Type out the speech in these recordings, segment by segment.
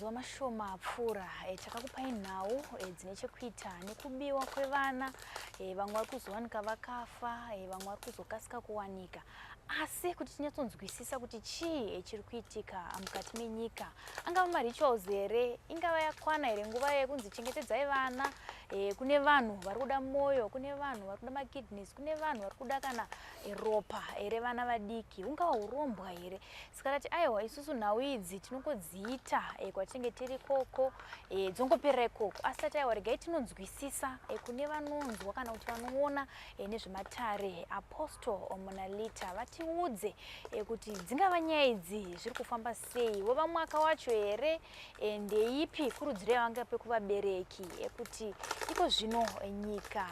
Mazuva mashoma apfuura takakupai nhau dzine chekuita nekubiwa kwevana. Vamwe vari kuzowanika vakafa, vamwe vari kuzokasika kuwanika. Asi kuti tinyatsonzwisisa kuti chii chiri kuitika mukati menyika, angava marituals here, ingava yakwana here nguva yekunzi chengetedzai vana? Kune vanhu vari kuda mwoyo, kune vanhu vari kuda makidneys, kune vanhu vari kuda kana ropa revana vadiki. Ungava urombwa here? Saka tati aiwa, isusu nhau idzi tinongodziita kwatinenge tiri ikoko, dzongoperera ikoko. Asi tati aiwa, regai tinonzwisisa kune vanonzwa kana kuti vanoona nezvematare, Apostle Monalita, vatiudze kuti dzingava nyaya idzi zviri kufamba sei, wova mwaka wacho here, ndeipi kurudziro yavangape kuvabereki ekuti iko zvino nyika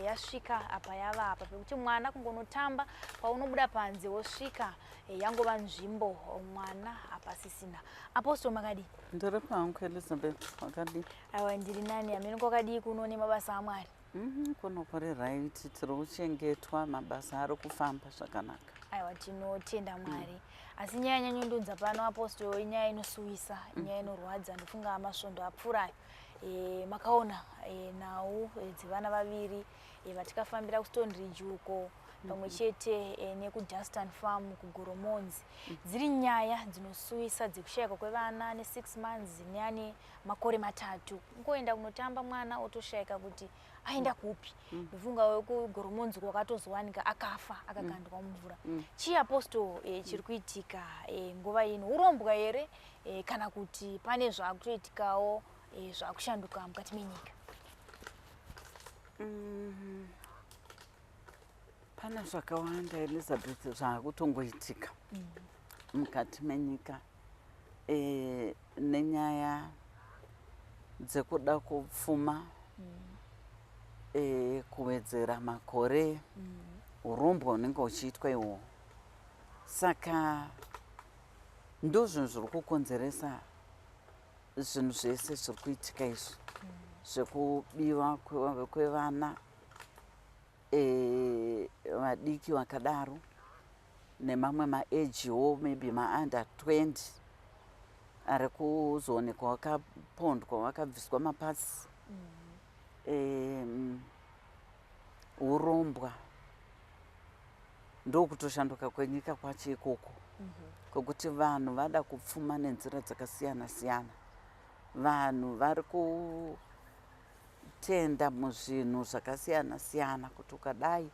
yasvika apa, yava apa pekuti mwana kungonotamba, paunobuda panze wosvika yangova nzvimbo, mwana hapasisina. Apostle, makadii? Ndiri pangu, Elizabeth, wakadii? Aiwa, ndiri nani. Hamene kwakadii kuno nemabasa aMwari? Kuno kuri right, tiri kuchengetwa, mabasa ari kufamba zvakanaka. Aiwa, tinotenda Mwari. Asi nyaya yanyanyondonza pano, Apostle, inyaya inosuwisa, inyaya inorwadza. Ndofunga masvondo apfuurayo makaona nhau dzevana vaviri vatikafambira kuStone Ridge uko, pamwe chete nekuDustan Farm kuGoromonzi. Dziri nyaya dzinosuwisa dzekushayikwa kwevana ne6 months neane makore 3. Kungoenda kunotamba, mwana otoshayika kuti aenda kupi. Ndofunga wekuGoromonzi kwakatozowanika akafa, akakandwa mumvura. Chii, Apostle, chiri kuitika nguva ino? Urombwa here, kana kuti pane zvaakutoitikawo zvaakushanduka mukati menyika? Pane zvakawanda, Elizabeth, zvaakutongoitika mukati menyika nenyaya dzekuda kupfuma, kuwedzera makore, urombwa hunenge huchiitwa ihwohwo. Saka ndo zvinhu zviri kukonzeresa zvinhu zvese zviri kuitika izvi, zvekubiwa kwevana vadiki vakadaro nemamwe maagewo, maybe maunder 20, ari kuzoonekwa vakapondwa, vakabviswa maparts. Urombwa ndokutoshanduka kwenyika kwacho ikoko, kwekuti vanhu vada kupfuma nenzira dzakasiyana siyana. Vanhu vari kutenda muzvinhu zvakasiyana siyana, kuti ukadai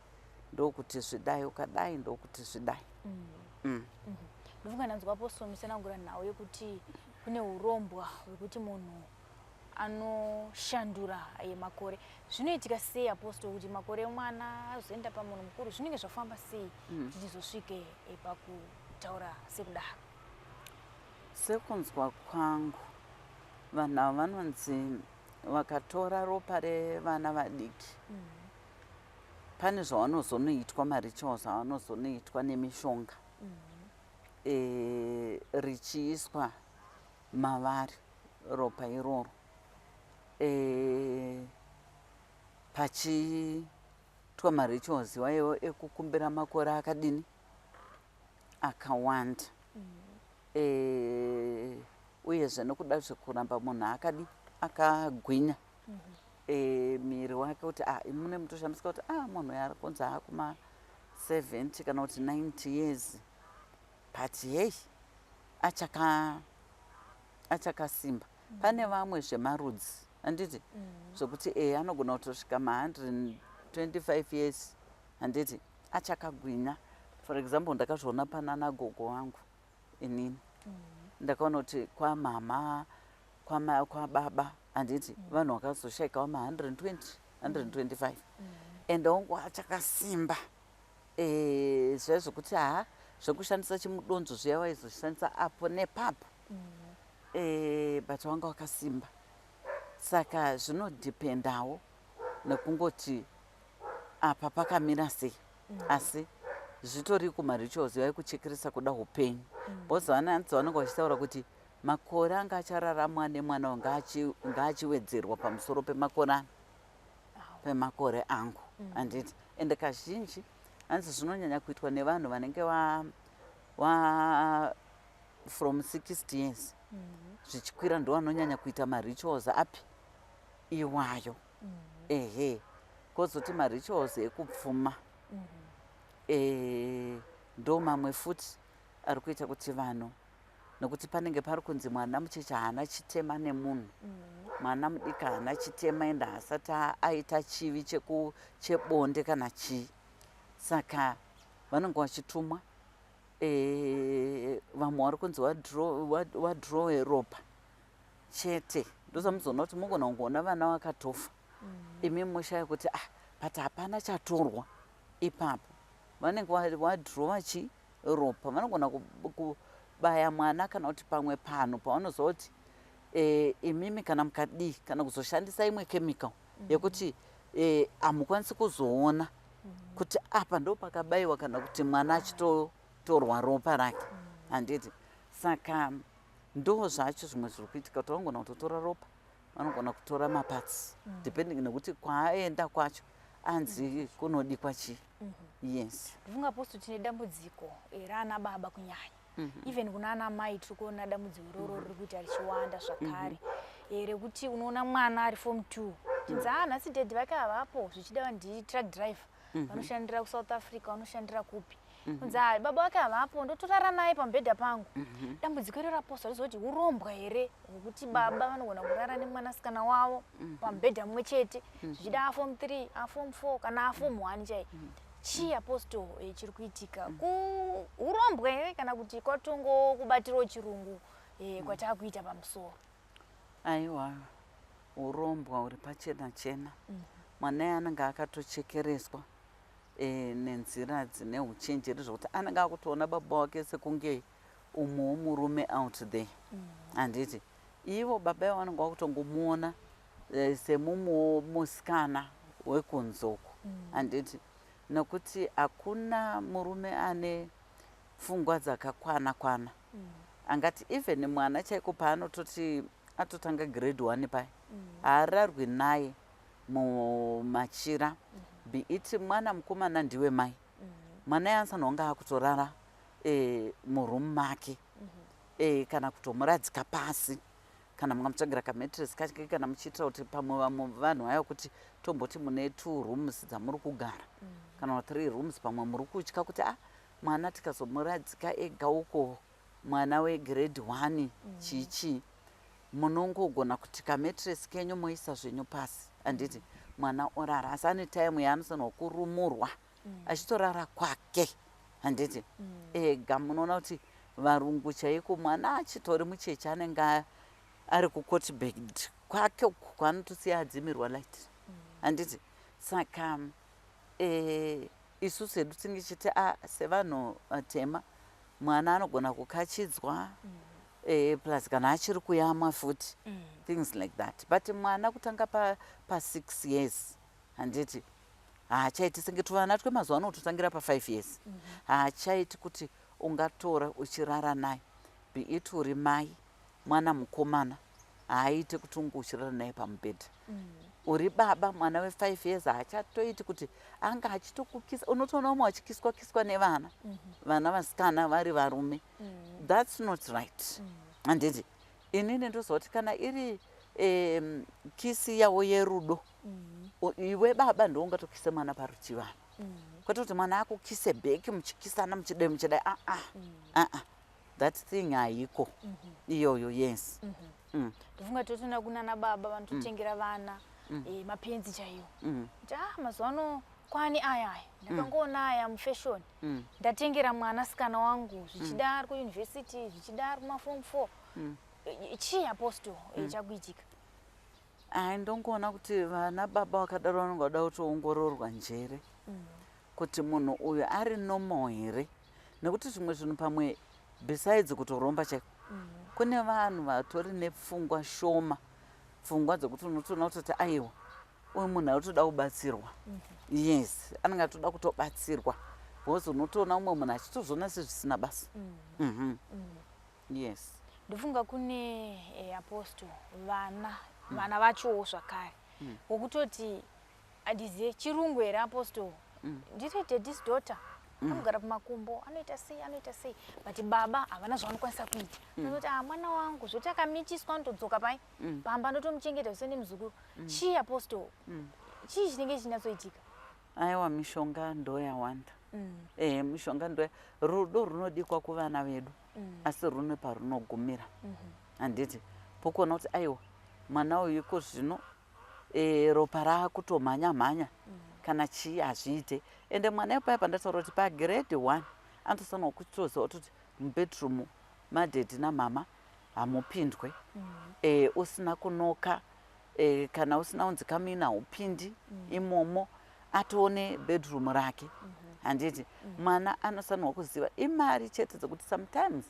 ndokuti zvidai, ukadai ndokuti zvidai. Ndofunga ndanzwa Apostle musanangura nhau yekuti kune urombwa hwekuti munhu anoshandura makore. Zvinoitika sei, Apostle, kuti makore emwana azoenda pamunhu mukuru? Zvinenge zvafamba sei kuti tizosvike pakutaura sekudaro? Sekunzwa kwangu, vanhu ava vanonzi vakatora ropa revana vadiki, pane zvavanozonoitwa, marituals avanozonoitwa nemishonga, richiiswa mavari ropa iroro, pachiitwa marituals iwayo ekukumbira makore akadini, akawanda. Uyezve nekuda zvekuramba munhu akadi akagwinya, miri wake, kuti ah, mune mutoshamisika kuti ah, munhu ari kunzi akuma 70 kana kuti 90 years, but hei, achakasimba. Pane vamwe zvemarudzi, handiti, zvokuti anogona kutosvika ma125 years, handiti, achakagwinya. For example, ndakazviona panana gogo wangu inini. Ndakaona kuti kwamama, kwababa, handiti, vanhu vakazoshayikawo ma120, 125, and wangu achakasimba. Zviya zvokuti ha, zvekushandisa chimudonzo zviya, vaizoshandisa apo nepapo, but wanga wakasimba. Saka zvinodhipendawo nekungoti apa pakamira sei. Asi zvitori kumarituals vaikuchekeresa kuda upenyu, because vananzi vanenge vachitaura kuti makore anga achararamwa nemwana ngaachiwedzerwa pamusoro pemakore ano, pemakore angu, handiti? Ende kazhinji hanzi zvinonyanya kuitwa nevanhu vanenge wa from 60 years. Zvichikwira ndo vanonyanya kuita marituals api iwayo. Ehe, kwozoti marituals ekupfuma ndo mamwe futi ari kuita kuti vanhu, nokuti panenge pari kunzi mwana mucheche haana chitema nemunhu, mwana mudiki haana chitema, ende haasati aita chivi chebonde kana chii. Saka vanenge vachitumwa, vamwe vari kunzi wadhirowe ropa chete. Ndosamuzoona kuti mugona kungoona vana vakatofa, imi moshaya kuti, ah, but hapana chatorwa ipapo. Vanenge wadhirowa chi ropa. Vanogona kubaya mwana kana kuti pamwe panhu pavanoziva kuti imimi kana mukadii, kana kuzoshandisa imwe chemical yekuti hamukwanisi kuzoona kuti apa ndo pakabayiwa, kana kuti mwana achitotorwa ropa rake, handiti? Saka ndo zvacho zvimwe zviri kuitika, kuti vanogona kutotora ropa, vanogona kutora maparts, depending nekuti kwaaenda kwacho anzi kunodikwa chii. Yes. Ndifunga, Apostle, tine dambudziko raana baba kunyanya. Even kuna ana mai tiri kuona dambudziko iroro riri kuita richiwanda zvakare, rekuti unoona mwana ari form 2 chinzi, "A, nhasi daddy vake havapo." Zvichida nditruck driver, vanoshandira kuSouth Africa, vanoshandira kupi. Kunzi, "A, baba vake havapo, ndotorara naye pamubhedha pangu." Dambudziko iroro, Apostle, rizoti urombwa here, hwekuti baba vanogona kurara nemwanasikana wavo pamubhedha mumwe chete, zvichida aform 3, aform 4 kana aform 1 chai? Chii, Apostle, chiri kuitika? Urombwa here, kana kuti kwatongo kubatirawo chirungu kwataakuita pamusoro? Aiwa, urombwa huri pachena chena. Mwana iye anenge akatochekereswa nenzira dzine uchenjeri, zvokuti anenge akutoona baba wake sekunge umwewo murume out there, handiti? Ivo baba ivo vanenge vakutongomuona semumwewo musikana wekunzoko, handiti? Nokuti hakuna murume ane pfungwa dzakakwana kwana angati even mwana chaiko paanototi atotanga grade 1 paya, haararwi naye mumachira. Be it mwana mukomana ndiwe mai, mwana yaanofanira kunge akutorara murumu make, kana kutomuradzika pasi, kana mungamutsvagira kamattress kake, kana muchiitira kuti pamwe vamwe vanhu vaya kuti tomboti mune two rooms dzamuri kugara kana three rooms, pamwe muri kutya kuti, a, mwana tikazomuradzika ega uko, mwana wegrade 1, chii chii, munongogona kuti kamattress kenyu moisa zvenyu pasi, handiti? Mwana orara, asi ane time yaanofanirwa kurumurwa achitorara kwake, handiti, ega. Munoona kuti varungu chaiko, mwana achitori mucheche anenge ari kucot bed kwake uku kwaanotosiya adzimirwa light, handiti? Saka isusu hedu tinge chiti, a, sevanhu vatema, mwana anogona kukachidzwa, plus kana achiri kuyamwa futi, things like that. But mwana kutanga pa6 years, handiti, haachaiti senge tuvana twemazuva ano kutotangira pa5 years. Haachaiti kuti ungatora uchirara naye. Be it uri mai, mwana mukomana haaiti kuti unge uchirara naye pamubhedha. Uri baba, mwana we5 years haachatoiti kuti anga achitokukisa. Unotoona umwe achikiswa kiswa nevana, vana vasikana vari varume. That's not right, handiti? Inini ndoziva kuti kana iri kiss yavo yerudo, iwe baba ndo ungatokise mwana paruchivana, kwete kuti mwana akukise back, muchikisana, muchidai muchidai. Aa, aa, that thing haiko iyoyo. Yes. Ndofunga totoona kunana baba vanototengera vana mapenzi chaiwo, kuti, "Ah, mazuva ano kwani aya aya, ndakangoona aya mufashion, ndatengera mwanasikana wangu." Zvichida ari kuyunivhesiti, zvichida ari kumaform 4. Chii, Apostle, chakuitika? Ai, ndongoona kuti vana baba vakadaro vanonge vada kutoongororwa njere, kuti munhu uyu ari normal here, nekuti zvimwe zvinhu pamwe besides kutoromba chaiko, kune vanhu vatori nepfungwa shoma, pfungwa dzekuti unotoona kutoti, aiwa, uyu munhu ari kutoda kubatsirwa. Yes, anenge atoda kutobatsirwa, because unotoona umwe munhu achitozviona sezvisina basa. Yes. Ndofunga kune Apostle, vana vachowo zvakare wokutoti, handizive chirungu here, Apostle, ndiri daddy's daughter. Anogara pamakumbo, anoita sei, anoita sei, but baba havana zvavanokwanisa kuita. Anoti, "Ah, mwana wangu zvoti akamitiswa, anotodzoka pai pamba, ndotomuchengeta zvose nemuzukuru." Chii, Apostle? Chii chinenge chichinyatsoitika? Aiwa, mishonga ndoyawanda. Mishonga ndoya. Rudo runodikwa kuvana vedu, asi rune parunogumira, handiti? Pokuona kuti aiwa, mwana uyu iko zvino ropa raakutomhanya mhanya kana chii, hazviite. Ende mwana ipaya pandataura kuti pagrade 1 anotofanirwa kutoziva kutoti mubedroom madaddy namama hamupindwe usina kunoka, kana usina kunzi kamina haupindi imomo. Atoone bedroom rake, handiti? Mwana anofanirwa kuziva. Imari chete dzekuti sometimes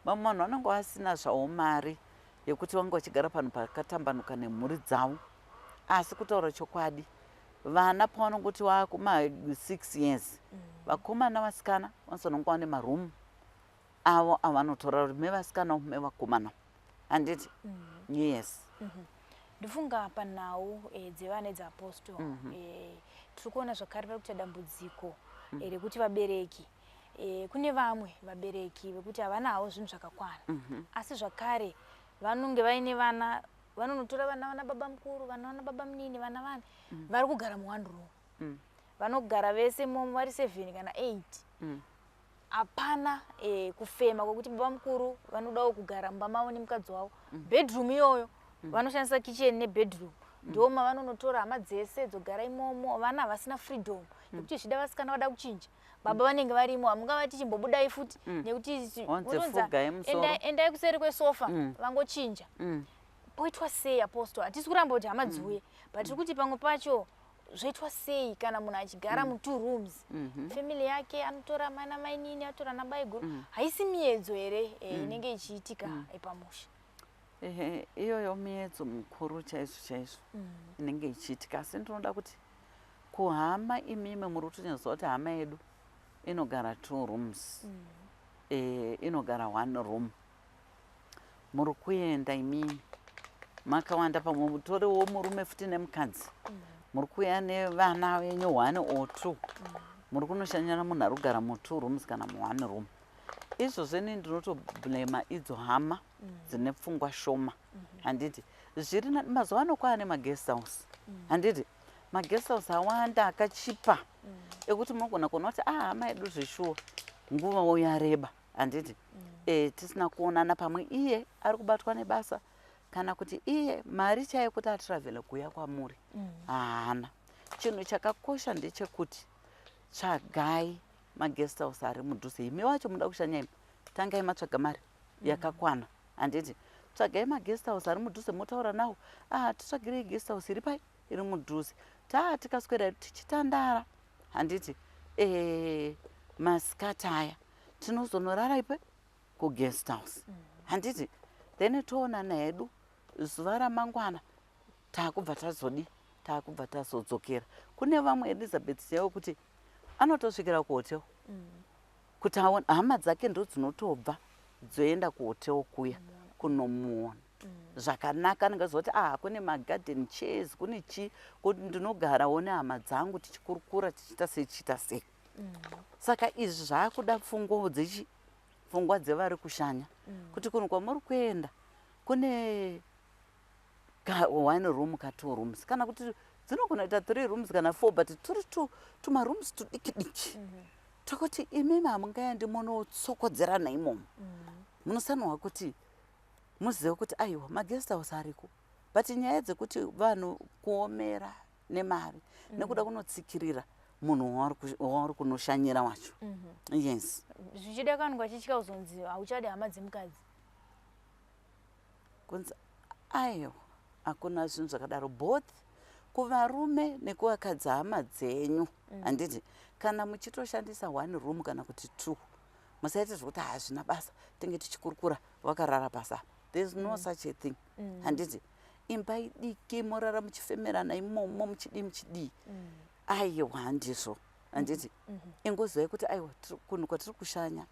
vamwe vanhu vanenge vasina zvavo mari yekuti vange vachigara panhu pakatambanuka nemhuri dzavo. Asi kutaura chokwadi, vana pavanongoti vakuma6 years, vakomana, vasikana vanofanira kunge vane maroom avo avanotora, kuti mevasikana, mevakomana, handiti? Yes. Ndifunga panhau dzevana dzeApostle, tiri kuona zvakare pari kuita dambudziko rekuti vabereki, kune vamwe vabereki vekuti havana havo zvinhu zvakakwana, asi zvakare vanonge vaine vana, vanonotora vana, vana baba mukuru, vana, vana baba munini, vana vana vari kugara muone room. Vanogara vese momo vari 7 kana 8. Hapana kufema kwekuti baba mukuru vanodawo kugara mumba mavo nemukadzi wavo. Bedroom iyoyo vanoshandisa kitchen nebedroom, ndo mavanonotora hama dzese dzogara imomo. Vana havasina freedom yekuti zvida vasikana vada kuchinja, baba vanenge varimo, hamungavati chimbobudai futi nekuti Wanze votonza, fuga yemusoro. Endai kuseri kwesofa." Vangochinja. Poitwa sei, Apostle? Hatisi kuramba kuti hama dziuye, but tiri kuti pamwe pacho zvoitwa sei kana munhu achigara mutwo rooms, family yake anotora mana mainini, atora nabaiguru? Haisi miedzo here inenge ichiitika pamusha? Ehe, iyoyo miedzo mukuru chaizvo chaizvo inenge ichiitika. Asi ndinoda kuti kuhama imimi muri kutonyatsoziva kuti hama yedu inogara two rooms, inogara one room, muri kuenda imimi makawanda, pamwe mutoriwo murume futi nemukadzi, muri kuuya nevana venyu one or two, muri kunoshanyira munhu ari kugara mutwo rooms kana muone room. Izvozvo ini ndinotoblema idzo hama dzine pfungwa shoma, handiti? Zviri mazuva ano kwaane maguest house, handiti? Maguest house awanda akachipa ekuti munogona kuona kuti ah, hama yedu zveshuwa nguvawo yareba, handiti, tisina kuonana. Pamwe iye ari kubatwa nebasa, kana kuti iye mari chaiyo kuti atravhele kuuya kwamuri haana. Chinhu chakakosha ndechekuti tsvagai maguest house ari mudhuze. Imi wacho muda kushanya imi, tangai matsvaga mari yakakwana, handiti? Tsvagai maguest house ari mudhuze, motaura nawo, "Ah, titsvagirei guest house iri pai, iri mudhuze." Taa tikaswera tichitandara, handiti, masikati aya tinozonorara ipe kuguest house, handiti? Then toonana hedu zuva ramangwana, taakubva tazodi, taakubva tazodzokera. Kune vamwe, Elizabeth, chaivo kuti anotosvikira kuhotel kuti aone hama dzake, ndo dzinotobva dzoenda kuhotel kuya kunomuona zvakanaka. Anenge aziva kuti ah, kune magarden chairs, kune chii, kuti ndinogarawo nehama dzangu tichikurukura, tichiita sei, tichiita sei. Saka izvi zvaakuda pfungwawo dzechi pfungwa dzevari kushanya, kuti kunhu kwamuri kuenda kune one room ka two rooms, kana kuti dzinogona kuita three rooms kana four, but turi tumarooms tudiki diki tokuti imimi hamungaendi munotsokodzerana imomo. Munosanirwa kuti muzive kuti aiwa, maguest house ariko. But nyaya dzekuti vanhu kuomera nemari nekuda kunotsikirira munhu wauri kunoshanyira wacho, yes. Zvichida kanhu kachitya kuzonzi hauchadi hama dzemukadzi. Kunzi aiwa, hakuna zvinhu zvakadaro, both kuvarume nekuvakadzi. Hama dzenyu, handiti? Kana muchitoshandisa one room kana kuti two, musaite zvekuti hazvina basa, tinge tichikurukura vakarara pasi apa. There is no such a thing, handiti? Imba idiki, morara muchifemerana imomo, muchidii, muchidii. Aiwa, handizvo, handiti? Ingozivai kuti aiwa, kunhu kwatiri kushanya,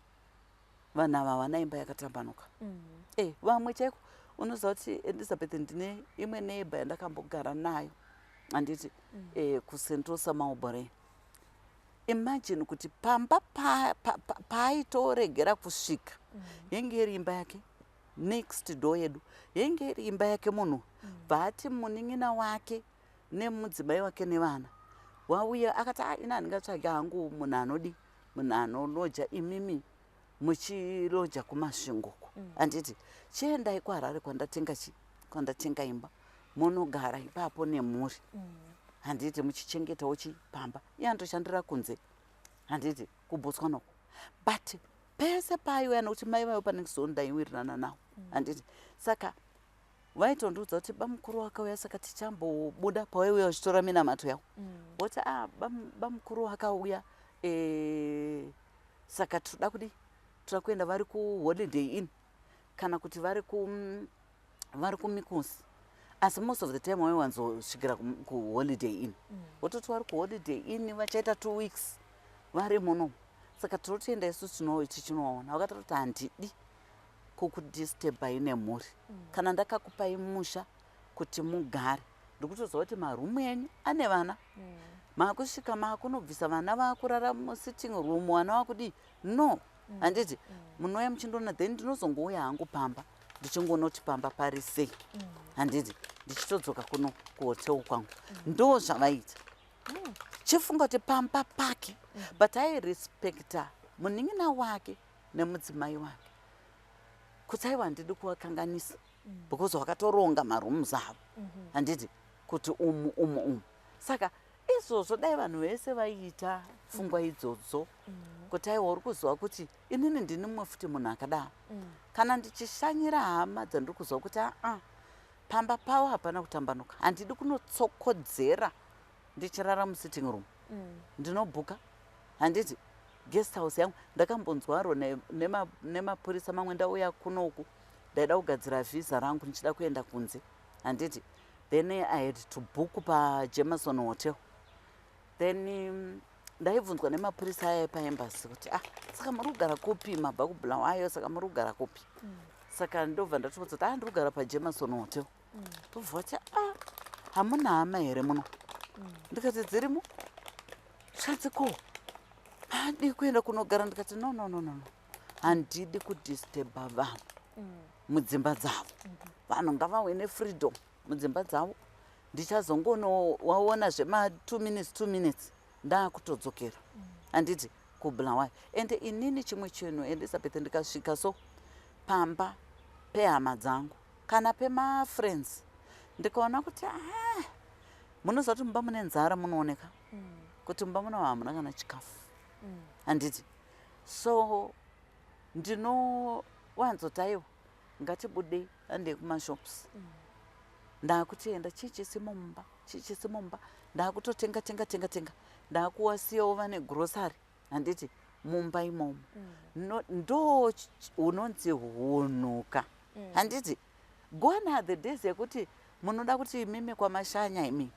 vanhu ava havana imba yakatambanuka. Vamwe chaiko unoziva kuti, Elizabeth, ndine imwe neighbor yandakambogara nayo, handiti, kuSentosa Mabelreign. Imagine kuti pamba paaitoregera kusvika yenge iri imba yake next door yedu, yenge iri imba yake munhu. Bvaati munin'ina wake nemudzimai wake nevana wauya, akati, "A, ina handingatsvagi hangu munhu anodi, munhu anoloja, imimi muchiloja kuMasvingoko. Handiti chiendai kuHarare kwandatenga chi kwandatenga imba, munogara ipapo nemhuri, handiti muchichengetawo chipamba." Iye anotoshandira kunze, handiti, kuBotswana uko. But pese paaiuya, nokuti mai vayo panext door ndaiwirirana navo, handiti, saka vaitondiudza kuti bamukuru wakauya, saka tichambobuda. Pawaiuya uchitora minamato yavo, voti, "A, bamukuru wakauya, saka toda kudi, toda kuenda." Vari kuHoliday Inn kana kuti vari kuMikusi, asi most of the time waiwanzosvikira kuHoliday Inn. Vototi vari kuHoliday Inn, vachaita 2 weeks vari muno, saka tinotoenda isu tichinovaona. Vakataura kuti, "Handidi kukudisturbai nemhuri. Kana ndakakupai musha kuti mugare, ndikutoziva kuti marumu enyu ane vana. Maakusvika maakunobvisa vana, vaakurara musitting room, vana vakudii? No, handiti munouya muchindoona, then ndinozongouya hangu pamba ndichingonoti pamba pari sei, handiti, ndichitodzoka kuno kuhotel kwangu." Ndo zvavaita. Chifunga kuti pamba pake, but airespecta munin'ina wake nemudzimai wake, kuti aiwa, handidi kuvakanganisa, because wakatoronga marooms avo, handiti, kuti umu, umu, umu. Saka izvozvo dai vanhu vese vaiita pfungwa idzodzo, kuti aiwa, uri kuziva kuti inini ndini mumwe futi munhu akadaro. Kana ndichishanyira hama dzandiri kuziva kuti aa, pamba pavo hapana kutambanuka, handidi kunotsokodzera ndichirara musitting room. Ndinobhuka, handiti, guest house yangu. Ndakambonzwaro nemapurisa mamwe. Ndauya kunoku, ndaida kugadzira vhisa rangu ndichida kuenda kunze, handiti. Then I had to book paJameson Hotel. Then ndaibvunzwa nemapurisa aya paembassy kuti, "Ah, saka muri kugara kupi? Mabva kuBulawayo, saka muri kugara kupi?" Saka ndobva ndatoudza kuti, "Ah, ndiri kugara paJameson Hotel." Ndobva vati, "Ah, hamuna hama here muno?" Ndikati, "Dzirimo." Zvikanzi, "Ko madi kuenda kunogara?" Ndikati, "No, no, no, no, no, handidi kudisturba vanhu mudzimba dzavo. Vanhu ngavave nefreedom mudzimba dzavo. Ndichazongonowaona zvema2 minutes, 2 minutes, ndaakutodzokera, handiti, kuBulawayo." Ende inini chimwe chinhu, Elizabeth, ndikasvika so pamba pehama dzangu kana pemafriends, ndikaona kuti, ah, munoziva kuti mumba mune nzara, munooneka kuti mumba muno hamuna kana chikafu, handiti. So ndinowanzoti, "Aiwa, ngatibudei, handei kumashops." Ndakutoenda, chii chisimo mumba, chii chisimo mumba, ndakutotenga, tenga, tenga, tenga, ndakuwasiyawo vane grocery, handiti, mumba imomo. Ndo hunonzi hunhuka, handiti. Gone are the days yekuti munoda kuti imimi kwamashanya, imi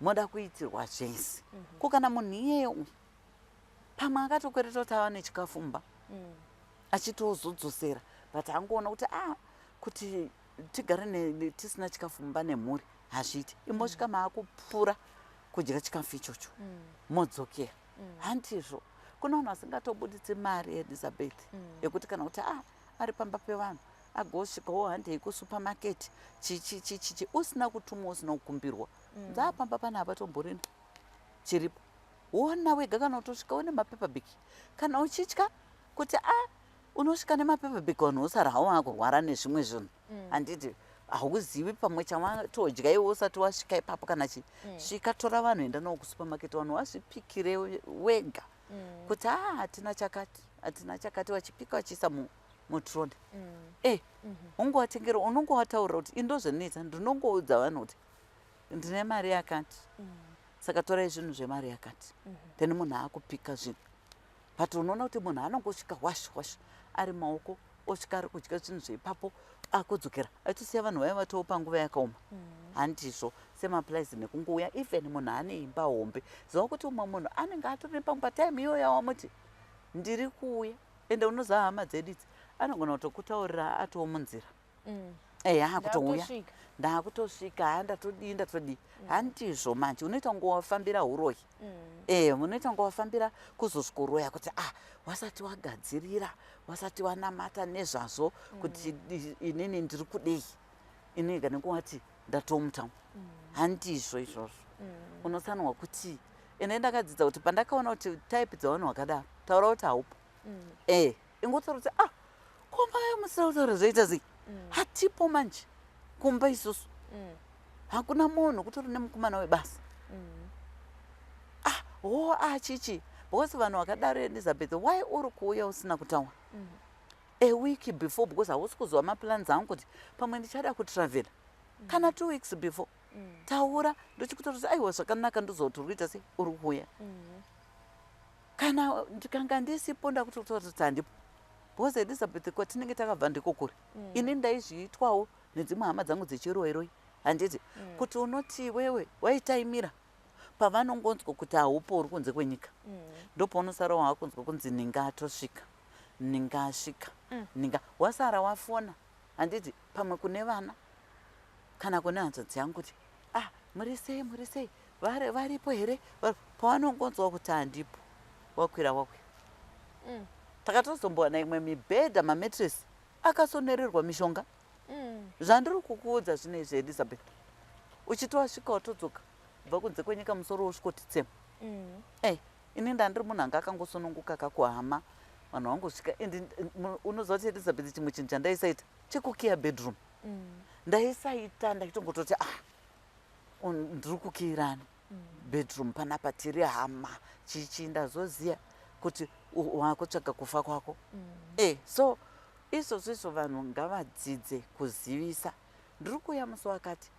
moda kuitirwa zvese. Ko kana munhu iyeyo pamwe akatokwereta kuti ava nechikafu mumba, achitozodzosera, but angoona kuti, ah, kuti tigare tisina chikafu mumba nemhuri hazviiti. Imbosvika maakupfuura kudya chikafu ichocho, modzokera, handizvo? Kuna vanhu vasingatobuditsi mari, Elizabeth, yekuti kana kuti, ah, ari pamba pevanhu, agosvikawo, "Handei kusupamaketi," chichichichichi, usina kutumwa, usina kukumbirwa. Nzaapamba pana hapatomborina chiripo, wona wega. Kana utosvikawo nemapaper bag, kana uchitya kuti, a, unosvika nemapaper bag, vanhu vosara havo vakurwara nezvimwe zvinhu, handiti. Hauzivi pamwe chavatodya iwe usati wasvika ipapo kana chi. Svika, tora vanhu, enda navo kusupamaketi, vanhu vazvipikire wega kuti, a, hatina chakati, hatina chakati. Vachipika vachiisa mutrolley. Ungovatengera, unongovataurira kuti indozvinoita. Ndinongoudza vanhu kuti ndine mari yakati, saka torai zvinhu zvemari yakati. Then munhu akupika zvinhu, but unoona kuti munhu anongosvika wash wash ari maoko, osvika ari kudya zvinhu zveipapo, akudzokera, achitosiya vanhu vaiva vatopa nguva yakaoma, handizvo? Semaplies nekungouya, even munhu ane imba hombe, ziva kuti umwe munhu anenge atori pamwe patime iyoyo yawamuti ndiri kuuya. Ende unoziva hama dzedu idzi, anogona kutokutaurira atoo munzira. Eya, kutouya ndakutosvika, ha, ndatodii, ndatodii. Handizvo manje, unoita kunge wafambira uroyi. Unoita kunge wafambira kuzosvikoroya kuti ah, wasati wagadzirira, wasati wanamata nezvazvo kuti inini ndiri kudei, inini nekuwati ndatomuta. Handizvo izvozvo. Unofanirwa kuti ende ndakadzidza kuti pandakaona kuti type dzevanhu vakadaro, taura kuti haupo. Ingotaura kuti ah, komaya musina kutaura, zvoita sei? Hatipo manje kumba isusu. Hakuna munhu, kutori nemukomana webasa. Ah, ho, ah, chichi, because vanhu vakadaro, Elizabeth, why uri kuuya usina kutaura a week before? Because hausi kuziva maplans angu kuti pamwe ndichada kutravela kana 2 weeks before. Taura, ndochikutaura kuti aiwa, zvakanaka, ndoziva kuti uri kuita sei, uri kuuya. Kana ndikanga ndisipo, ndakutotaura kuti handipo, because Elizabeth, kwatinenge takabva ndiko kure. Ini ndaizviitwawo nedzimwe hama dzangu dzechiroiroi, handiti? Kuti unoti iwewe waitaimira pavanongonzwa kuti haupo, uri kunze kwenyika, ndopaunosara waakunzwa kunzi ninga atosvika, ninga asvika, ninga wasara wafona, handiti? Pamwe kune vana kana kune hanzvadzi yangu kuti ah, muri sei, muri sei, varipo here? Pavanongonzwa kuti handipo, wakwira, wakwira. Takatozombowana imwe mibhedha, mamattress akasonererwa mishonga. Zvandiri kukuudza zvino izvi, Elizabeth, uchitowasvika watodzoka kubva kunze kwenyika, musoro wosvikoti tsema. Ini ndandiri munhu anga akangosununguka kakuhama, vanhu vangosvika. And unoziva kuti, Elizabeth, chimwe chinhu chandaisaita chekukiya bedroom. Ndaisaita, ndaitongototi ah, ndiri kukiyirani bedroom panapa, tiri hama, chichi. Ndazoziya kuti wakutsvaga kufa kwako. So izvozvo izvo, vanhu ngavadzidze kuzivisa, ndiri kuuya musi wakati.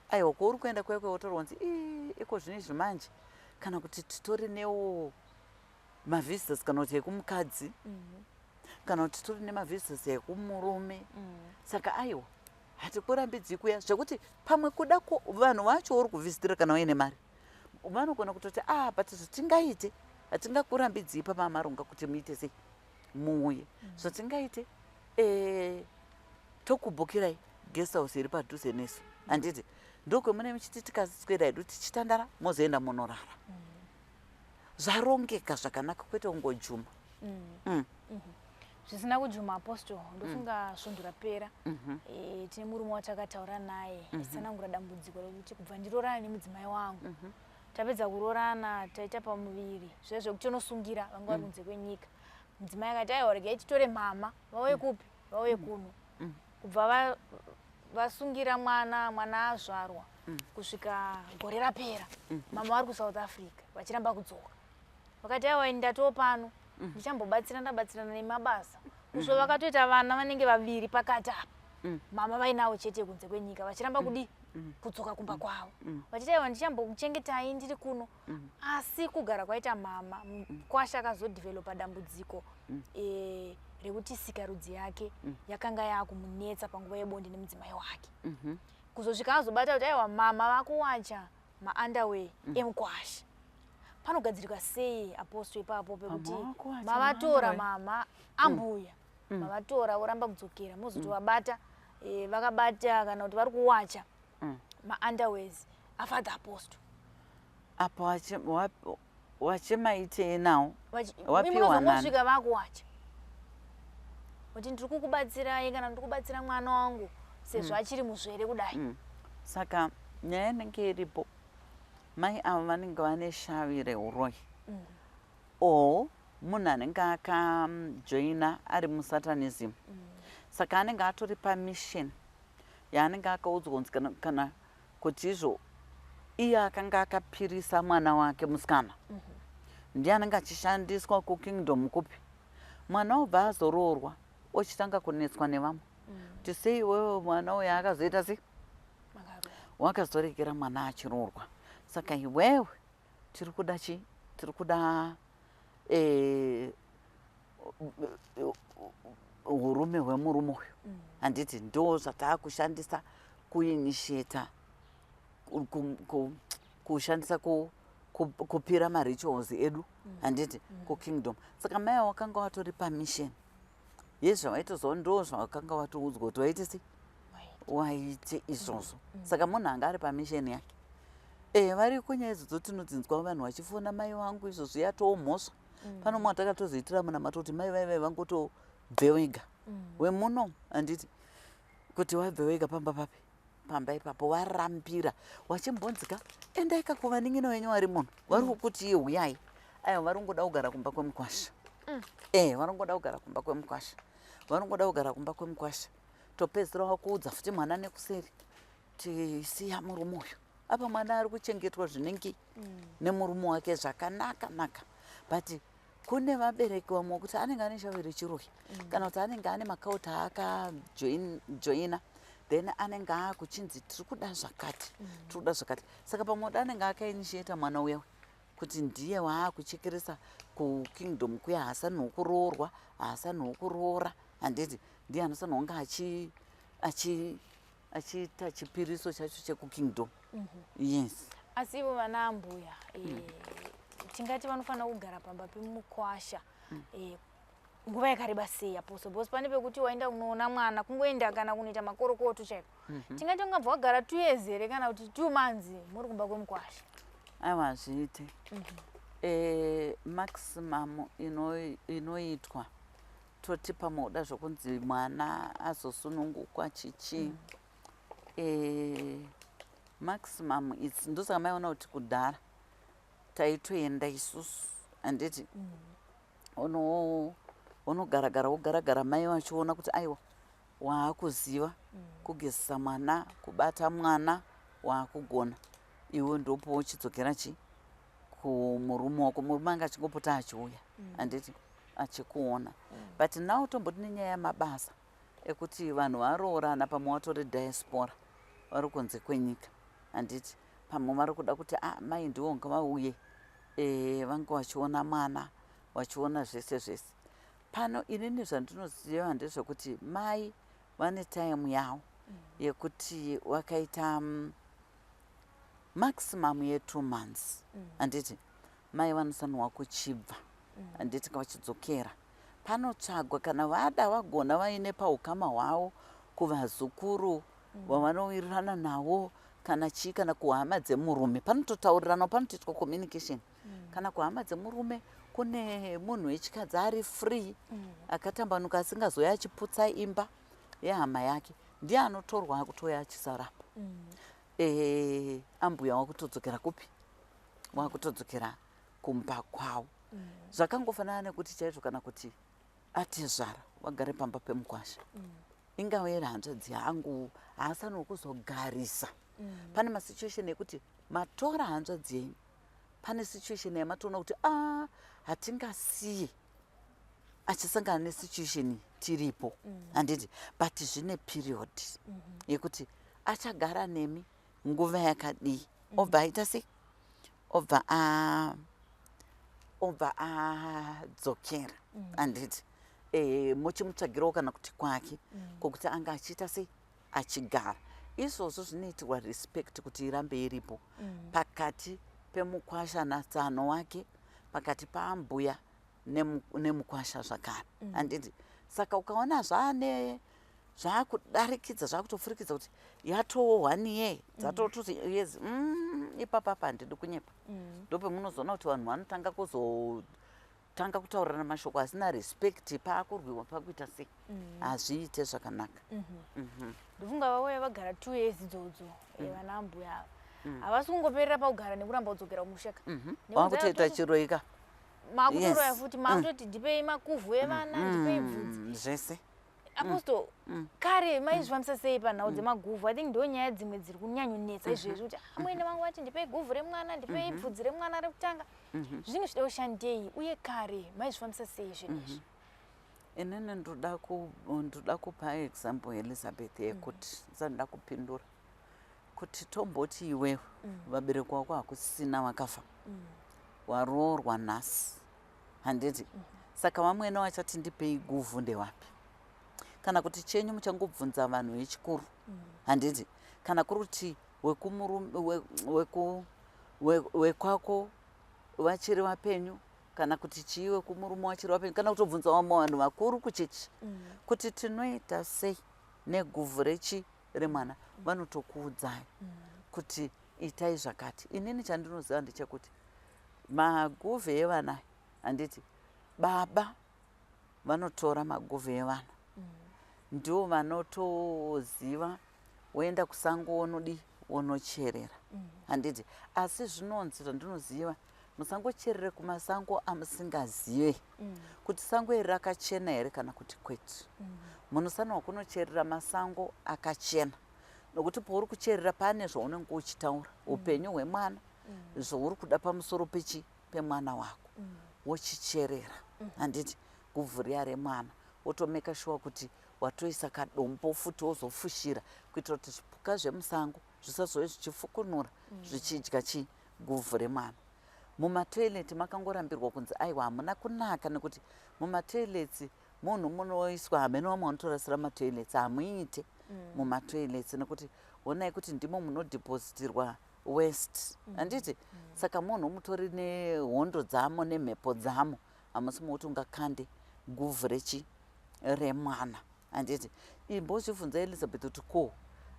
Aiwa, kwauri kuenda kwekwe wotorwa kunzi ii, iko zvino izvi manje, kana kuti titori newo mavisitors, kana kuti ekumukadzi, kana kuti titori nemavisitors ekumurume. Saka aiwa, hatikurambidzii kuya, zvekuti pamwe kuda vanhu vacho uri kuvhizitira, kana uine mari vanogona kutoti ah, but zvatingaite, hatingakurambidzii pamamaronga kuti muite sei, muuye. Zvatingaite, tokubhukirai guest house iri padhuze nesu, handiti? Ndokwemune muchiti tikaswera hedu tichitandara, mozoenda munorara. Zvarongeka zvakanaka, kwete kungojuma. Zvisina kujuma, Apostle, ndofunga svondo rapera tine murume watakataura naye achitsanangura dambudziko rekuti kubva ndirorana nemudzimai wangu, tapedza kurorana, taita pamuviri, zviya zvekuti tonosungira, vanga vari kunze kwenyika. Mudzimai akati aiwa, regai titore mama vauye kupi, vauye kuno. Kubva vasungira mwana, mwana azvarwa, kusvika gore rapera, mama vari kuSouth Africa vachiramba kudzoka. Vakati aiwa, ini ndatoo pano, ndichambobatsira, ndabatsirana nemabasa. Kusvo vakatoita vana vanenge vaviri pakati apa, mama vainavo chete kunze kwenyika, vachiramba kudi kudzoka kumba kwavo, vachiti aiwa, ndichambokuchengetai ndiri kuno. Asi kugara kwaita mama, mukwasha akazodhivhelopa dambudziko rekuti sikarudzi yake yakanga yaakumunetsa panguva yebonde nemudzimai wake, kuzosvika azobata kuti aiwa, mama vakuwacha maunderwear emukwasha. Panogadzirika sei, Apostle, ipapo pekuti Mama vakuwacha mavatora maunderwear? Mama ambuya mavatora, voramba kudzokera, mozotovabata vakabata kana kuti vari kuwacha maunderwears aFather Apostle? Apa wachimaitei nawo? Wapiwa nani? Munozongosvika vakuwacha, kuti ndiri kukubatsirai kana ndiri kubatsira mwana wangu sezvo achiri muzvere kudai. Saka nyaya inenge iripo, mai avo vanenge vane shavi reuroyi or munhu anenge akajoina ari musatanism. Saka anenge atori pamission yaanenge akaudzwa kunzi kana kuti izvo iye akanga akapirisa mwana wake musikana, ndiye anenge achishandiswa kukingdom kupi. Mwana obva azoroorwa, ochitanga kunetswa nevamwe kuti sei iwewe mwana uyu akazoita sei, wakazorekera mwana achiroorwa. Saka iwewe tiri kuda chi tiri kuda urume hwemurume uyu, handiti? Ndo zvataakushandisa kuinitiata, kushandisa kupira marituals edu, handiti, kukingdom. Saka mai wakanga watori pamission yezvavaitozva, ndo zvavakanga watoudzwa kuti vaite sei. Waite izvozvo. Saka munhu anga ari pamission yake. Variko nyaya idzodzo tinodzinzwa, vanhu vachifona, "Mai vangu izvozvo yatoo mhosva." Pano mumwe watakatozoitira munamato kuti mai vaivai vangotobve wega wemuno, handiti, kuti wabve wega pamba papi, pamba ipapo warambira wachimbonzika, "Endaika kuvanin'ina wenyu vari muno, vari kukuti iye huyai." Aiwa, vari kungoda kugara kumba kwemukwasha. Vari kungoda kugara kumba kwemukwasha, vari kungoda kugara kumba kwemukwasha. Topedzisira wakuudza futi mwana nekuseri, tisiya murume uyu. Apa mwana ari kuchengetwa zvinenge nemurume wake zvakanaka naka, but kune vabereki vamwe kuti anenge ane shavi rechiroyi kana kuti anenge ane macult aakajoina, then anenge akuchinzi, "Tiri kuda zvakati, tiri kuda zvakati." Saka pamwe kuti anenge akainitiata mwana uya kuti ndiye waakuchekeresa kukingdom kuya, haasani kuroorwa, haasani kuroora, handiti, ndiye anofanira kunge achiita chipiriso chacho chekukingdom, yes. Asi ivo vana ambuya, tingati vanofanira kugara pamba pemukwasha nguva yakareba sei, Apostle? Because pane pekuti waenda kunoona mwana, kungoenda kana kunoita makorokoto chaiko, tingati ungabva wagara 2 years here kana kuti 2 months muri kumba kwemukwasha? Aiwa, hazviite. Maximum inoitwa, toti pamoda zvokunzi mwana azosunungukwa chichi, maximum its, ndosaka maiona kuti kudhara taitoenda isusu, handiti, unogaragara, wogaragara, mai vachiona kuti aiwa, waakuziva kugezesa mwana, kubata mwana waakugona, iwe ndopo uchidzokera chi kumurume wako. Murume anga achingopota achiuya, handiti, achikuona. But now tomboti nenyaya yamabasa ekuti vanhu varoorana, pamwe vatori diaspora, vari kunze kwenyika, handiti, pamwe vari kuda kuti, "Ah, mai ndiwo ngavauye, vange vachiona mwana, vachiona zvese zvese pano." Inini zvandinoziva ndezvekuti mai vane time yavo yekuti wakaita maximum ye2 months, handiti, mai vanofanirwa kuchibva, handiti, vachidzokera. Panotsvagwa kana vada vagona vaine paukama hwavo kuvazukuru vavanowirirana navo kana chii, kana kuhama dzemurume panototaurirana, panotoitwa communication. Kana kuhama dzemurume kune munhu wechikadzi ari free, akatambanuka, asingazoya achiputsa imba yehama yake, ndiye anotorwa akutoya achisarapo. Ambuya wakutodzokera kupi? Wakutodzokera kumba kwavo. Zvakangofanana nekuti chaizvo kana kuti atezvara wagare pamba pemukwasha, ingave iri hanzvadzi yangu, haasani kuzogarisa. Pane masituation ekuti matora hanzvadzi yenyu, pane situation yamatoona kuti a, hatingasiye achisangana nesituation tiripo, handiti, but zvine period yekuti achagara nemi nguva yakadii, obva aita sei, obva adzokera, handiti, muchimutsvagirawo kana kuti kwake kwokuti anga achiita sei, achigara. Izvozvo zvinoitirwa respect kuti irambe iripo pakati pemukwasha natsano wake, pakati paambuya nemukwasha zvakare, handiti. Saka ukaona zvaane zvaakudarikidza, zvaakutopfurikidza kuti yatoo one year, dzatototi years, ipapapa handidi kunyepa, ndopemunozoona kuti vanhu vanotanga kuzotanga kutaurirana mashoko asina respect, paakurwiwa, pakuita sei, hazviite zvakanaka. Ndofunga vauya vagara 2 years idzodzo, vana ambuya ava havasi kungoperera pakugara nekuramba kudzokera kumushaka. Wakutoita chiroika. Makutoroya futi, makutoti, "Ndipei makuvhu evana, ndipei bvudzi." Zvese. Apostle, kare maizvifambisa sei panhau dzemaguvhu? I think ndo nyaya dzimwe dziri kunyanyonetsa izvezvi, kuti amwene vangu vati, "Ndipei guvhu remwana, ndipei bvudzi remwana rekutanga." Zvinenge zvichida kushandei, uye kare maizvifambisa sei zvinhu izvi? Inini ndoda kupa example, Elizabeth, yekuti ndisati kupindura kuti tomboti iwewe vabereki wako hakusisina, vakafa, waroorwa nhasi, handiti, saka vamwene vachati, "Ndipei guvhu," ndewapi? Kana kuti chenyu muchangobvunza vanhu vechikuru, handiti, kana kuri kuti wekwako vachiri vapenyu, kana kuti chii, wekumurume wachiri vapenyu, kana kutobvunza vamwe vanhu vakuru kuchechi kuti tinoita sei neguvhu rechi. Remwana vanotokuudzai kuti itai zvakati. Inini chandinoziva ndechekuti maguvhu evana, handiti, baba vanotora maguvhu evana, ndivo vanotoziva woenda kusango wonodi wonocherera, handiti? Asi zvinonzi, zvandinoziva, musangocherere kumasango amusingazive kuti sango iri rakachena here kana kuti kwete. Munofanirwa kunocherera masango akachena, nokuti pauri kucherera pane zvaunenge uchitaura, upenyu hwemwana, zvauri kuda pamusoro pechi pemwana wako, wochicherera, handiti, guvhu riya remwana, wotomeka sure kuti watoisa kadombo futi, wozofushira kuitira kuti zvipuka zvemusango zvisazove zvichifukunura zvichidya chi guvhu remwana. Mumatoilet makangorambirwa kunzi aiwa, hamuna kunaka, nekuti mumatoilets munhu munoiswa hamene vamwe vanotorasira matoilets. Hamuite mumatoilets, nekuti honai kuti ndimo munodhipositirwa waste, handiti? Saka munhu mutori nehondo dzamo nemhepo dzamo, hamusi mokuti ungakande guvhu rechi remwana, handiti? Imbozvibvunza, Elizabeth, kuti ko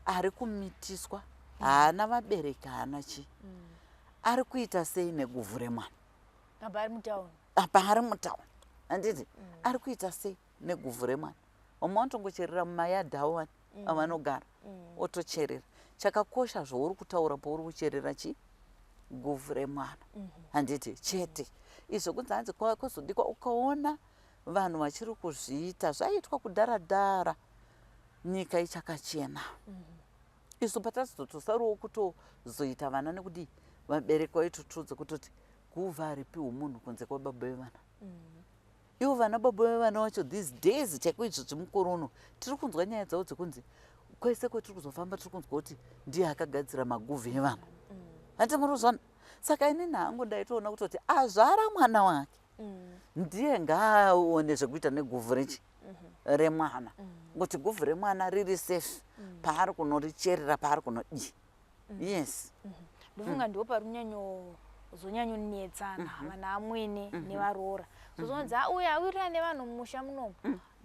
ari kumitiswa, haana vabereki, haana chii, ari kuita sei neguvhu remwana? Apa ari mutauni. Apa ari mutauni, handiti? Ari kuita sei neguvhu remwana? Vamwe vanotongocherera mumayadhi avo vani avanogara, otocherera. Chakakosha zvauri kutaura pauri kucherera chi guvhu remwana, handiti? Chete izvo kunzi hanzi kuzodikwa, ukaona vanhu vachiri kuzviita, zvaiitwa kudhara dhara nyika ichakachena. Isu patazotosariwo kutozoita vana nekudii, vabereki vaitotiudza kutoti guvhu haripiwi munhu kunze kwababa vevana. Ivo vana baba vevana vacho these days chaiko izvozvi mukore uno tiri kunzwa nyaya dzavo dzekunzi kwese kwetiri kuzofamba tiri kunzwa kuti ndiye akagadzira maguvhu evana, handiti muri kuzvona? Saka inini hangu ndaitoona kutoti azvara mwana wake ndiye ngaaone zvekuita neguvhu rechi remwana, ngokuti guvhu remwana riri safe paari kunoricherera, paari kunodii, yes. Ndofunga ndipo pari kunyanyozonyanyonetsana vana amwene nevaroora. So zonzi uyu awirirana nevanhu mumusha munomu,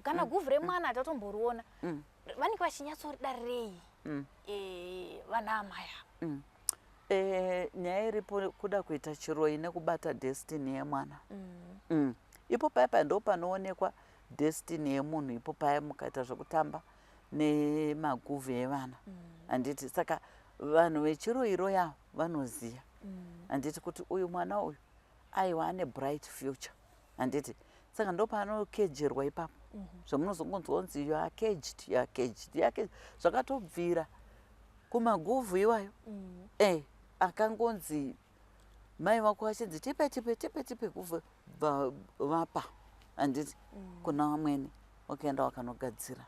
kana guvhu remwana hatatomboriona. Vanenge vachinyatsorida rei vana amai ava? Nyaya iripo kuda kuita chiroyi nekubata destiny yemwana. Ipo paya paya ndo panoonekwa destiny yemunhu, ipo paya mukaita zvekutamba nemaguvhu evana, handiti? Saka vanhu vechiroyiro yavo vanoziva, handiti, kuti uyu mwana uyu aiwa ane bright future, handiti? Saka ndo paanokejerwa ipapo, zvamunozongonzwa kunzi you are caged, you are caged, you are caged, zvakatobvira kumaguvhu iwayo. Akangonzi mai vako vachinzi tipe, tipe, tipe, tipe guvhu, vapa, handiti, kuna vamwene, wakaenda wakanogadzira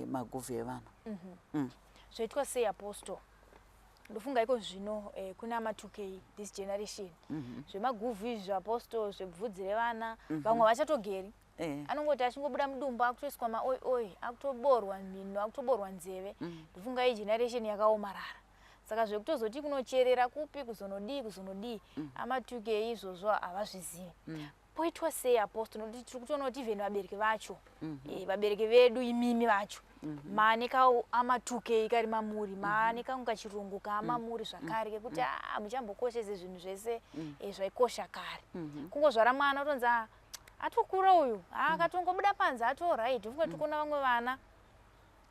maguvhu evana. Zvoitwa sei, Apostle? Ndofunga iko zvino kuna ma2K, this generation, zvemaguvhu izvi, zvaApostle, zvebvudzi revana, vamwe vachatogeri. Anongoti achingobuda mudumbu akutoiswa maoi oi, akutoborwa mhino, akutoborwa nzeve. Ndofunga iyi generation yakaomarara, saka zvekutozoti kunocherera kupi, kuzonodii, kuzonodii, ama2K izvozvo havazvizivi. Poitwa sei, Apostle? Nokuti tiri kutoona kuti even vabereki vacho, vabereki vedu imimi vacho, maane ama2K kari mamuri, maane kangu kachirungu kaamamuri zvakare kekuti a muchambokoshese zvinhu zvese zvaikosha kare. Kungozvara mwana utonzi, "Ah, atokura uyu, akatongobuda panze ato right." Ufunga tiri kuona vamwe vana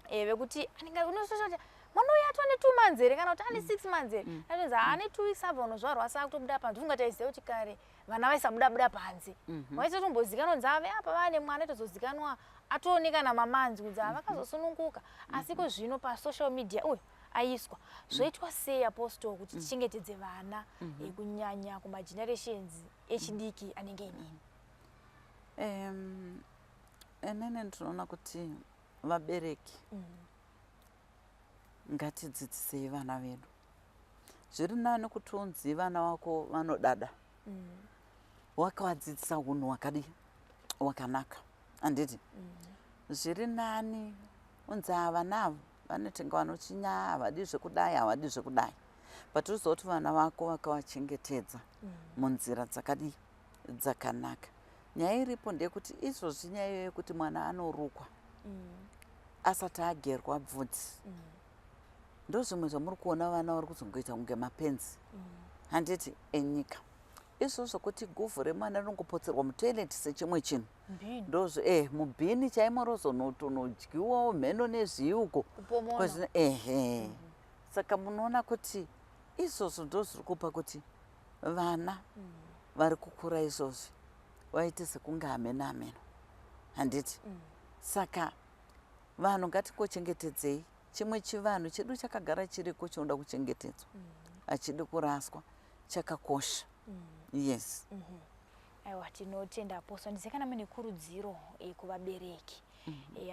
vekuti anenge unososha kuti mwana uyu atone 2 months here kana kuti ane 6 months here, atonzi ane 2 weeks abva unozvarwa, asi akutobuda panze. Ufunga taiziva kuti kare vana vaisabuda buda panze, vaisatotombozikanwa kunzi ave apa vane mwana, itozozikanwa atoonekana mamanzi kunzi ava vakazosununguka. Asi iko zvino pasocial media uyu aiswa. Zvoitwa sei, Apostle, kuti tichengetedze vana, kunyanya kumagenerations echidiki anenge inini? Inini ndinoona kuti vabereki ngatidzidzisei vana vedu. Zviri nani kuti unzi vana vako vanodada wakavadzidzisa unhu hwakadii, wakanaka, handiti? Zviri nani unzi ava navo vanotenga vanochinya, havadi zvekudai, havadi zvekudai, but uziva kuti vana vako vakavachengetedza munzira dzakadii, dzakanaka. Nyaya iripo ndeyekuti izvozvi nyaya iyoyo yekuti mwana anorukwa asati agerwa bvudzi. Ndozvimwe zvamuri kuona vana vari kuzongoita kunge mapenzi, handiti, enyika. Izvozvo kuti guvhu remwana rinongopotserwa mutoilet sechimwe chinhu. Mbini. Ndozvo mubhini chaimo rozonotonodyiwawo mheno nezviuko. Kupomona. Ehe, saka munoona kuti izvozvo ndo zviri kupa kuti vana vari kukura izvozvi vaite sekunge hameno hameno, handiti? Saka vanhu ngatingochengetedzei chimwe chivanhu chedu chakagara chiriko, chinoda kuchengetedzwa, hachidi kuraswa, chakakosha, yes. Aiwa, tinotenda, Apostle. Ndizive kana mune kurudziro kuvabereki,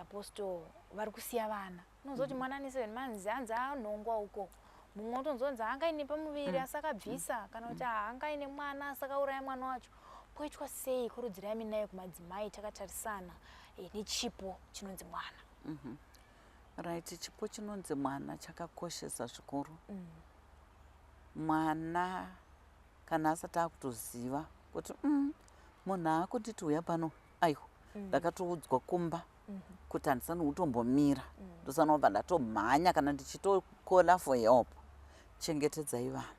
Apostle, vari kusiya vana. Unonzwa kuti mwana ane 7 months hanzi anhongwa uko, mumwe utonzonzi angaine pamuviri asi akabvisa, kana kuti haangaine mwana asi akauraya mwana wacho. Poitwa sei? Kurudziro yaminayo kumadzimai takatarisana nechipo chinonzi mwana. Right, chipo chinonzi mwana chakakoshesa zvikuru. Mwana kana asati akutoziva kuti munhu aakunditi uya pano, aiwa, ndakatoudzwa kumba kuti handisani kutombomira, ndosana kubva ndatomhanya kana ndichitocalla for help. Chengetedzai vana.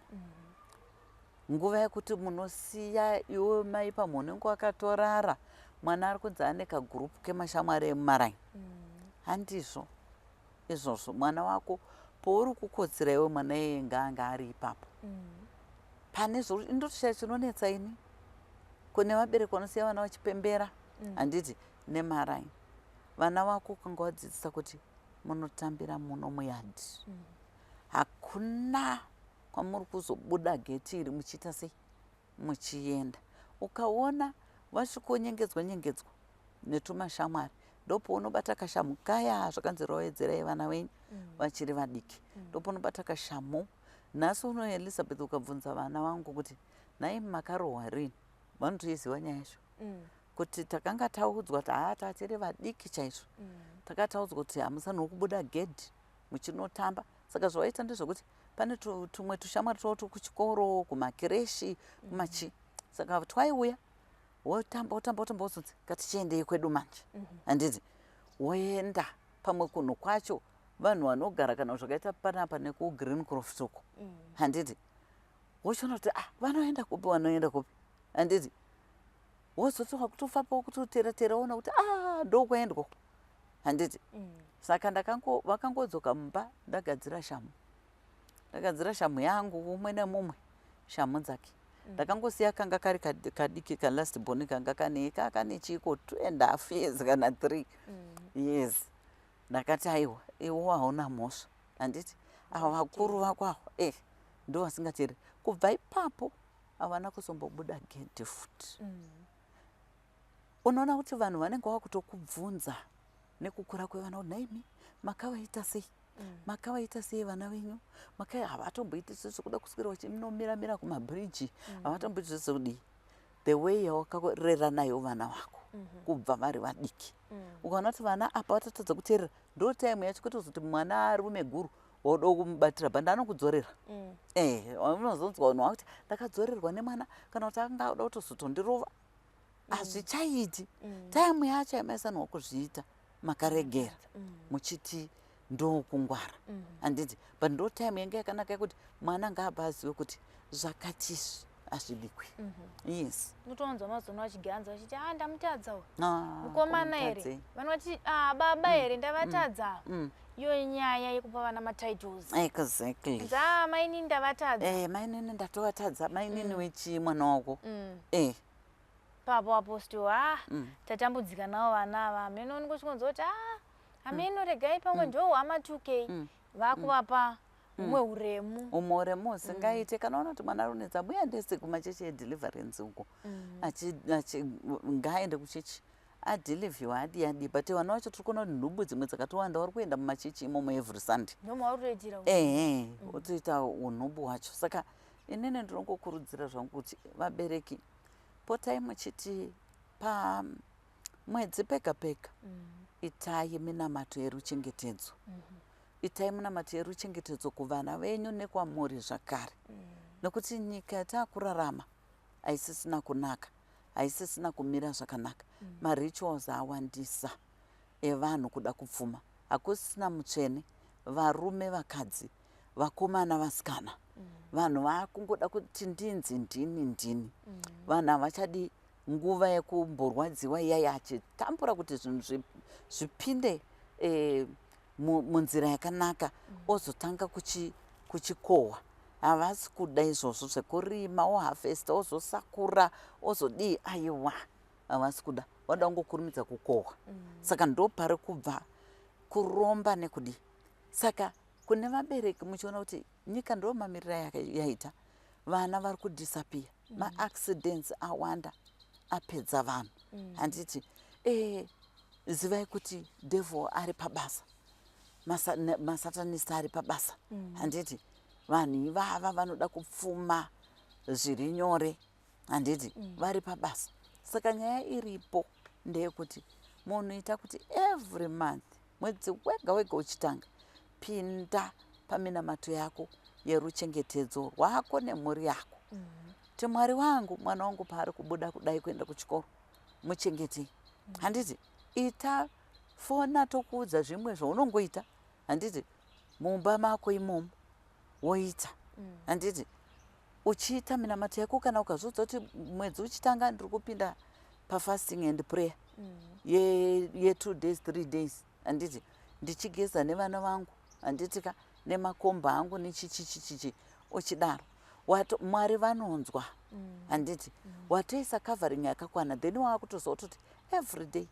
Nguva yekuti munosiya iwe mai pamwe unenge wakatorara, mwana ari kunzi ane kagurupu kemashamwari emumaraini, handizvo izvozvo. Mwana wako pouri kukotsira iwe, mwana iyeye ngaanga ari ipapo. Pane zvo indotoshaya chinonetsa ini kune vabereki vanosiya vana vachipembera, handiti, nemaraini. Vana vako ukanga wadzidzisa kuti munotambira muno muyadhi, hakuna kwamuri kuzobuda geti iri muchiita sei, muchienda. Ukaona vasvikonyengedzwa nyengedzwa netumashamwari, ndopaunobata kashamu kaya zvakanzi roedzerai vana venyu vachiri vadiki. Ndopaunobata kashamu. Nhasi uno, Elizabeth, ukabvunza vana vangu kuti, "Nhai, makarohwa rini?" vanotoiziva nyaya yacho, kuti takanga taudzwa kuti haa, tatiri vadiki chaizvo, takataudzwa kuti hamusanirwi kubuda gedhi muchinotamba. Saka zvavaita ndezvekuti pane tumwe tushamwari twavo twekuchikoro, kumakireshi, kumachi, saka twaiuya, wotamba, wotamba, wotamba, wozonzi ngatichiendei kwedu manje, handiti? Woenda pamwe kunhu kwacho vanhu vanogara kana zvakaita panapa nekuGreencroft uko, handiti? Wochiona kuti, ah, vanoenda kupi, vanoenda kupi, handiti? Wozoti wakutofamba, wakutotera tera, woona kuti, ah, ndokuendwa, handiti? Saka vakangodzoka mumba, ndagadzira shamu, ndagadzira shamu yangu, umwe nemumwe shamu dzake. Ndakangosiya kanga kari kadiki, kalast born, kanga kane kakane chiko 2.5 years kana 3 years. Ndakati, aiwa, iwo hauna mhosva, handiti? Ava vakuru vako ava ndo vasingateereri. Kubva ipapo havana kuzombobuda gedhi futi. Unoona kuti vanhu vanenge vakutokubvunza nekukura kwevana kuti, "Nhaimi, makavaita sei? Makavaita sei vana venyu?" Makai havatomboiti zvekuda kuswera vachinomiramira kumabhiriji, havatomboiti zvekudii. The way yawakarera nayo vana vako kubva vari vadiki, ukaona kuti vana apa vatatadza kuteerera, ndo time yacho, kwete kuzoti mwana arume guru wauda kumubatira bhanda, anokudzorera. Unozonzwa vanhu vakuti, "Ndakadzorerwa nemwana," kana kuti, "Anga auda kutozotondirova." Hazvichaiti. Time yacho yamaisanwa kuzviita makaregera, muchiti ndokungwara, handiti? But ndo time yange yakanaka yekuti mwana ngaabva azive kuti zvakati izvi hazvidikwi, yes. Unotowanzwa mazuva vachiganza vachiti, "A, ndamutadza uyu Ah, mukomana here." kumutadzei. Vanoti, "A, baba here, ndavatadza." Iyo nyaya yekupa vana matitles. Nza, "Mainini, ndavatadza." Mainini, ndatovatadza. Mainini wechii mwana wako? Papo, Apostle, ha, tatambudzika navo vana ava. Hameno unongosvikonzwa kuti, a, hameno, regai, pamwe ndo hama 2k vakuvapa humwe uremu. Umwe uremu husingaite. Kana ona kuti mwana arunetsa, muendese kumachechi edeliverance uko. Ngaaende kuchechi adhilivhiwa, adi adi. But vana vacho tiri kuona kuti nhubu dzimwe dzakatowanda vari kuenda mumachechi imomo every Sunday. Ndomauri kutoitira. Ehe, wotoita unhubu hwacho. Saka inini ndinongokurudzira zvangu kuti vabereki, potai muchiti pamwedzi pega pega itai minamato yeruchengetedzo, itai minamato yeruchengetedzo kuvana venyu nekwamuri zvakare, nekuti nyika yataakurarama haisisina kunaka, haisisina kumira zvakanaka. Marituals awandisa evanhu kuda kupfuma, hakusisina mutsvene, varume, vakadzi. Vakomana, vasikana, vanhu vakungoda kuti ndinzi ndini ndini. Vanhu havachadi nguva yekumborwadziwa iyaya achitambura kuti zvinhu zvipinde munzira yakanaka, ozotanga kuchikohwa. Havasi kuda izvozvo zvekurima, oharvesta, ozosakura, ozodii. Aiwa, havasi kuda, vanoda kungokurumidza kukohwa. Saka ndo pari kubva kuromba nekudii. Saka kune vabereki, muchiona kuti nyika ndo mamiriro yaita, vana vari kudisappear, maaccidents awanda, apedza vanhu, handiti? Zivai kuti devil ari pabasa, masatanist ari pabasa, handiti? Vanhu ivava vanoda kupfuma zviri nyore, handiti? Vari pabasa. Saka nyaya iripo ndeyekuti munhu ita kuti every month, mwedzi wega wega uchitanga, pinda paminamato yako yeruchengetedzo rwako nemhuri yako, kuti Mwari wangu, mwana wangu paari kubuda kudai kuenda kuchikoro, muchengetei, handiti? Ita fona tokuudza zvimwe zvaunongoita, handiti? Mumba mako imomo woita, handiti? Uchiita minamato yako, kana ukazvodza kuti mwedzi uchitanga ndiri kupinda pafasting and prayer ye2 days, 3 days, handiti? Ndichigeza nevana vangu, handiti ka, nemakomba angu nechichichichichi, uchidaro Mwari vanonzwa, handiti? Watoisa covering yakakwana, then waakutoziva kutoti every day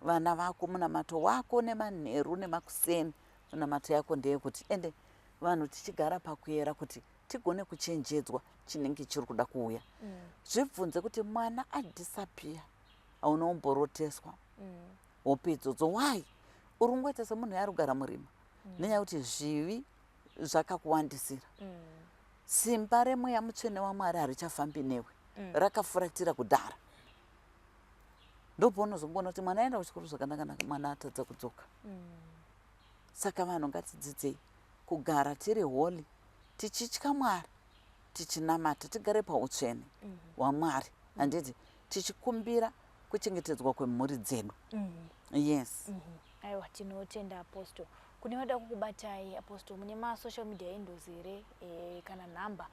vana vako, munamato wako nemanheru nemakuseni, munamato yako ndeyekuti ende vanhu tichigara pakuyera kuti tigone kuchenjedzwa chinenge chiri kuda kuuya. Zvibvunze kuti mwana adisappear, hauna kumboroteswa hope idzodzo, why uri kungoita semunhu yaari kugara murima? Nenyaya yekuti zvivi zvakakuwandisira. Simba remweya mutsvene waMwari harichafambi newe, rakafuratira kudhara. Ndopaunozongoona kuti mwana aenda kuchikoro zvakanaka-naka, mwana atadza kudzoka. Saka vanhu ngatidzidzei kugara tiri holy, tichitya Mwari, tichinamata, tigare pautsvene hwaMwari, handiti? Tichikumbira kuchengetedzwa kwemhuri dzedu. Yes. Aiwa, tinotenda, Apostle. Kune vada kukubatai, Apostle, mune masocial media handles here, kana nhamba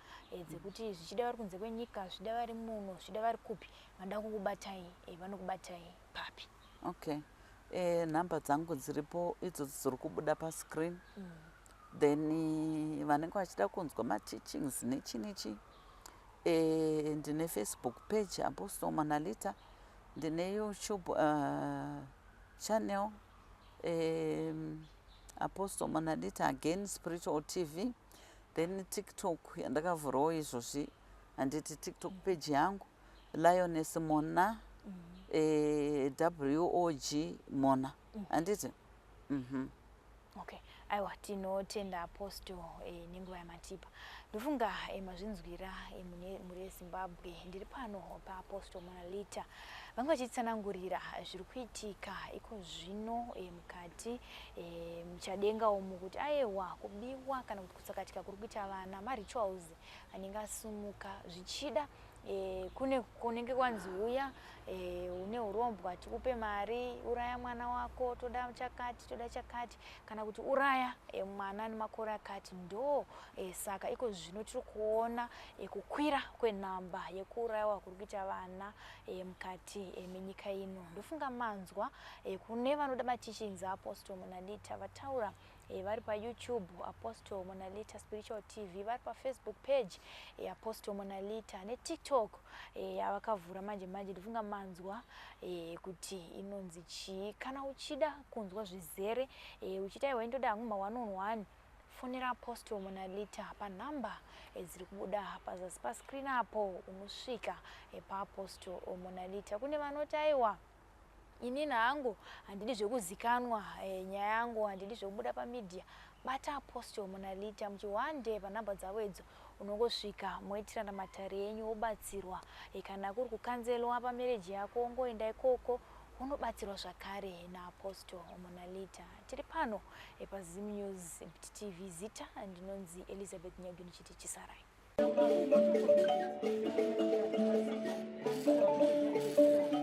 dzekuti zvichida vari kunze kwenyika, zvichida vari muno, zvichida vari kupi, vanoda kukubatai, vanokubatai papi? Okay, nhamba dzangu dziripo idzodzo dziri kubuda pascreen. Then vanenge vachida kunzwa mateachings nechi ndine Facebook page, Apostle Monalita. Ndine YouTube channel, Apostle Monalita again Spiritual TV. Then TikTok yandakavhurawo izvozvi, handiti? TikTok page yangu, Lioness Mona, WOG Mona, handiti? Okay, aiwa, tinotenda, Apostle, nenguva yamatipa. Ndofunga mazvinzwira, mune mhuri yeZimbabwe. Ndiri pano paApostle Monalita, vanga vachitsanangurira zviri kuitika iko zvino mukati muchadenga umu, kuti aiwa, kubiwa kana kuti kutsakatika kuri kuita vana, marituals anenge asumuka, zvichida kune kunenge kwanzi uya une urombwa, tikupe mari, uraya mwana wako, toda chakati, toda chakati, kana kuti uraya mwana nemakore akati. Ndo saka iko zvino tiri kuona kukwira kwenhamba yekuurayiwa kuri kuita vana mukati menyika ino. Ndofunga manzwa. Kune vanoda mateachings aApostle Monalita, vataura, vari paYouTube, Apostle Monalita Spiritual TV, vari paFacebook page, Apostle Monalita, neTikTok yavakavhura manje manje. Ndofunga manzwa kuti inonzi chii. Kana uchida kunzwa zvizere, uchiti aiwa, indoda hangu ma1 on 1, fonera Apostle Monalita panhamba dziri kubuda pazasi pascreen apo, unosvika paApostle Monalita. Kune vanoti aiwa, inini hangu handidi zvekuzikanwa, nyaya yangu handidi zvekubuda pamedia, bata Apostle Monalita muchiwande panhamba dzavo idzo, unongosvika moitirana matare enyu, wobatsirwa. Kana kuri kucounselwa pamarriage yako, wongoenda ikoko unobatsirwa zvakare naApostle Monalita. Tiri pano paZim News TV. Zita ndinonzi Elizabeth Nyagini, chiti chisarai. Thank you.